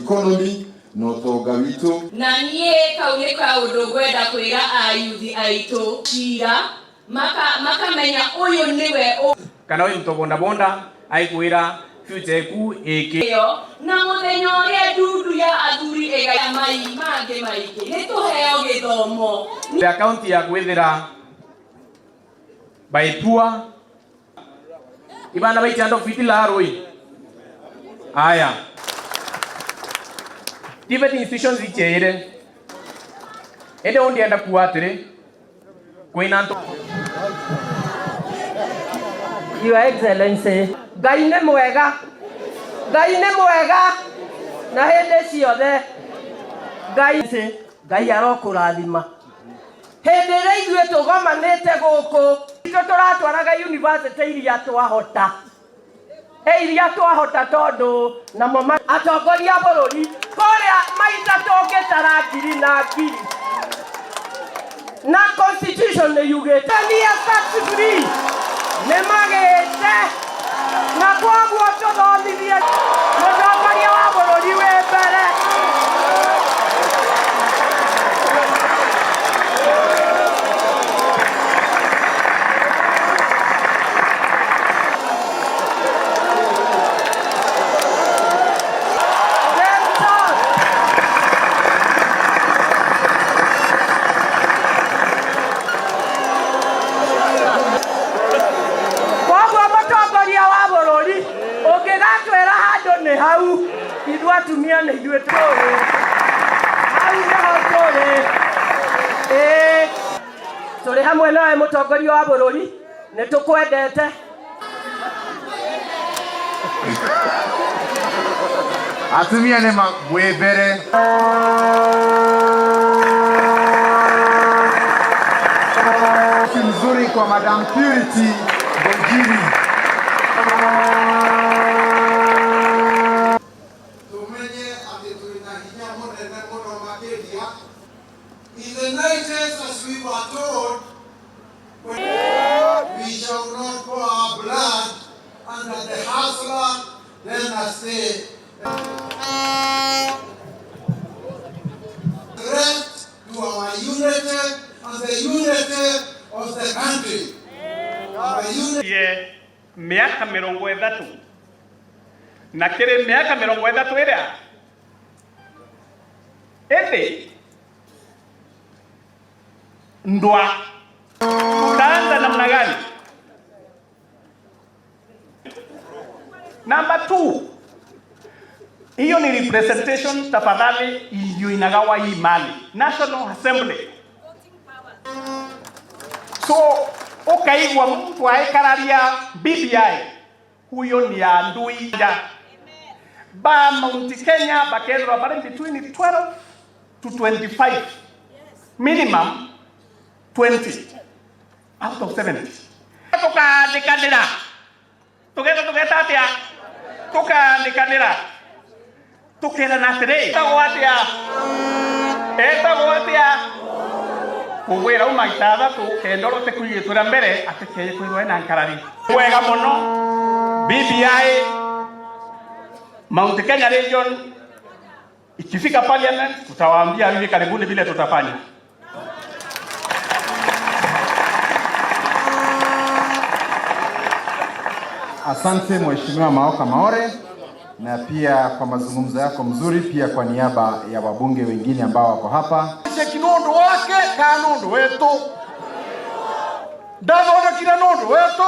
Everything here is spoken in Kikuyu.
Economy na ũtonga witũ. Na niĩ kau nĩ kaũndũ ngwenda kwĩra ayuthi aitũ cira makamenya ũyũ nĩwe. Kana wi mtu bonda bonda aikwira future eku iki. Ĩyo na mũthenya ũrĩa ndundu ya athuri ĩgaya mai mangĩ maingĩ nĩ tũheo gĩthomo. Account ya kwithira by poor ibana baichando fitila roi aya TVET institutions icheire ende undienda kuwa atiri kwina ntu. Your Excellency, Ngai nĩ mwega, Ngai nĩ mwega na hĩndĩ ciothe. Ngai Ngai arokũrathima. Hĩndĩ ĩrĩa ithuĩ tũgomanĩte gũkũ, itũ tũratwaraga university iria twahota. Iria twahota tondũ namo atongoria a bũrũri kũrĩa maita tũngĩtara ngiri na ngiri. Na constitution nĩ yugĩte ni tax free nĩ magĩte na koguo tũthomithie mũtongoria wa bũrũri wĩ mbere. Koguo mũtongoria wa bũrũri ũngĩgatwĩra handũ nĩ hau, ithuĩ atumia nĩ ithuĩ tũrĩ hau, nĩho tũrĩ. Ĩĩ, tũrĩ hamwe nawe mũtongoria wa bũrũri, nĩ tũkwendete. Atumia nĩ mwĩ mbere. Mzuri kwa Madam Purity Ngunjiri. Tumenye atĩ twĩna hinya mũnene mũno makĩria. In the 90s, as we were told, we shall not pour our blood under the hustler dynasty. Threat to our unity and the unity of the country. Our unity. Ye miaka 30 na kiri miaka 30 iria indi ndwa tutaanza namna gani? Number 2, hiyo ni representation tafadhali, ndio inagawa hii mali National Assembly. So ukaigua mtu aikararia BBI, huyo ni andui ja ba Mount Kenya bakethirwa bari between 12 to 25, minimum 20 out of 70. Tukandikanira tugeta tugeta atia tukandikanira tukerana atiri etagwo atia etagwo atia kugwira uma ithathatu kenda urote kuigitwira mbere ati keye kwirwo ena nkarari wega muno. BBI Mount Kenya region ikifika parliament tutawaambia hivi karibuni vile tutafanya. Asante Mheshimiwa Maoka Maore, na pia kwa mazungumzo yako mzuri, pia kwa niaba ya wabunge wengine ambao wako hapa. Kinundu wake kanundu wetu ndathondekire nundu wetu.